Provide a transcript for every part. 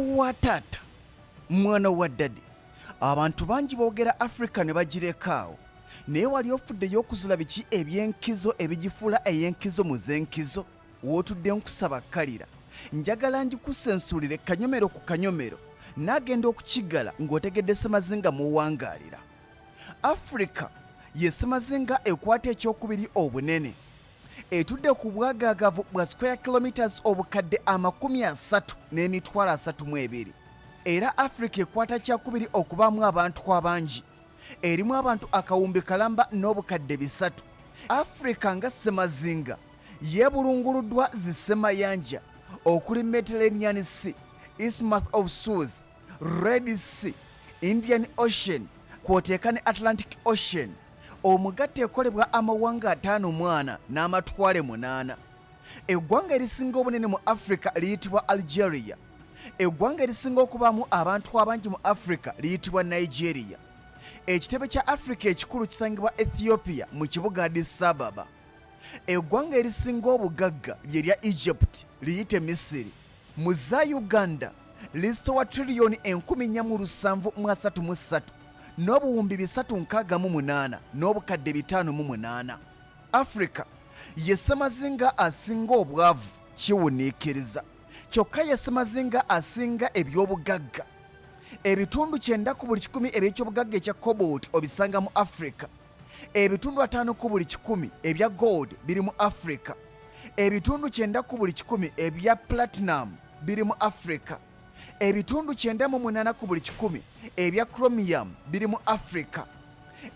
Wa taata, mwana wa daddy, abantu bangi boogera Afrika ne bagirekaawo, naye wali ofuddeyo okuzula biki ebyenkizo ebigifuula ey'enkizo mu z'enkizo? Wootudde nkusaba kkalira, njagala ngikusensulire kanyomero ku kanyomero, naagenda okukigala ng'otegedde semazinga mw'owangaalira. Afrika ye semazinga ekwata ekyokubiri obunene, etudde ku bwagaagavu bwa square kilometers 332,032. Era Afrika ekwata kyakubiri okubaamu abantu abangi, erimu abantu 1,300,000. Afrika nga semazinga yeebulunguluddwa zissemayanja okuli Mediterranean Sea, Isthmus of Suez, Red Sea, Indian Ocean, kw'oteeka ne Atlantic Ocean. Omugatte ekolebwa amawanga 54 n'amatwale 8. Eggwanga erisinga obunene mu Africa liyitibwa Algeria. Eggwanga erisinga okubaamu abantu abangi mu Africa liyitibwa Nigeria. Ekitebe kya Africa ekikulu kisangibwa Ethiopia mu kibuga Addis Ababa. Eggwanga erisinga obugagga lye lya Egypt, liyite Misiri. Mu za Uganda lisitowa triliyoni 4733 n'obuwumbi 368 n'obukadde 58. Africa ye ssemazinga asinga obwavu, kiwuniikiriza, kyokka ye ssemazinga asinga eby'obugagga. Ebitundu 90 ku buli kikumi eby'ekyobugagga ekya cobalt obisanga mu Africa. Ebitundu 50 ku buli kikumi ebya gold biri mu Africa. Ebitundu 90 ku buli kikumi ebya platinum biri mu Africa. Ebitundu 98 ku buli kikumi ebya chromium biri mu Africa.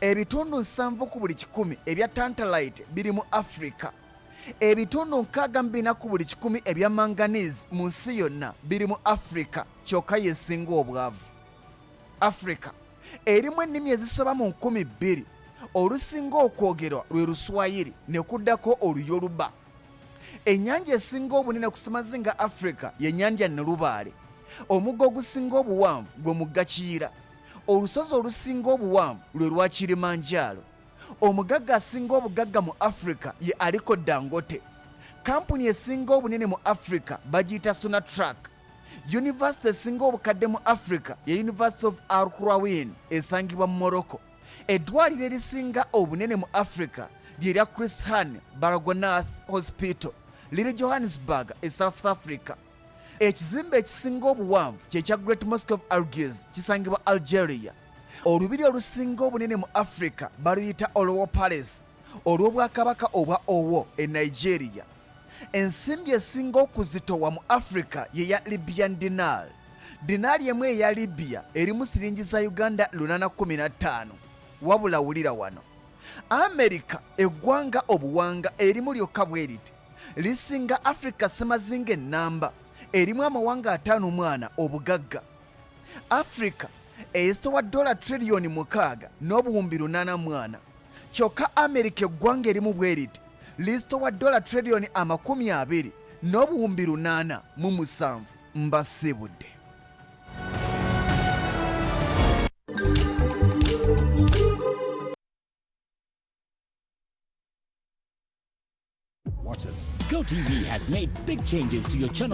Ebitundu 70 ku buli kikumi ebya tantalite biri mu Africa. Ebitundu 64 ku buli kikumi ebya manganese mu nsi yonna biri mu Africa, kyokka yesinga obwavu. Africa erimu ennimi ezisoba mu 2000. Olusinga okwogerwa lwe Luswayiri, ne kuddako Oluyoruba. Ennyanja esinga obunene ku ssemazinga Africa ye nnyanja Nalubaale. Omugga ogusinga obuwanvu gwe mugga Kiyira. Olusozi olusinga obuwanvu lwe lwa Kilimanjaro. Omugagga asinga obugagga mu Africa ye Aliko Dangote. Kampuni esinga obunene mu Africa bagiyita Sonatrach. Yunivasite esinga obukadde mu Africa ye University of Al-Qarawiyyin, esangibwa mu Morocco. Eddwaliro erisinga obunene mu Africa lye lya Chris Hani Baragwanath Hospital, liri Johannesburg e South Africa. Ekizimbe ekisinga obuwanvu kye kya Great Mosque of Algiers, kisangibwa Algeria. Olubiri olusinga obunene mu Africa baluyita Olowo Palace, olw'obwakabaka obwa Owo e Nigeria. Ensimbi esinga okuzitowa mu Africa ye ya Libyan dinar. Dinaali emu eya Libya erimu siringi za Uganda 815. Wabula wulira wano, Amerika eggwanga obuwanga erimu lyokka bwe riti lisinga Africa semazinga ennamba, erimu amawanga 54 obugagga. Africa eyisitowa dola triliyoni 6 n'obuwumbi 84, kyokka Amerika eggwanga erimu bwe riti lisitowa dola triliyoni 20 n'obuwumbi 87. Mbasiibudde. Watch this. GoTV has made big changes to your channel.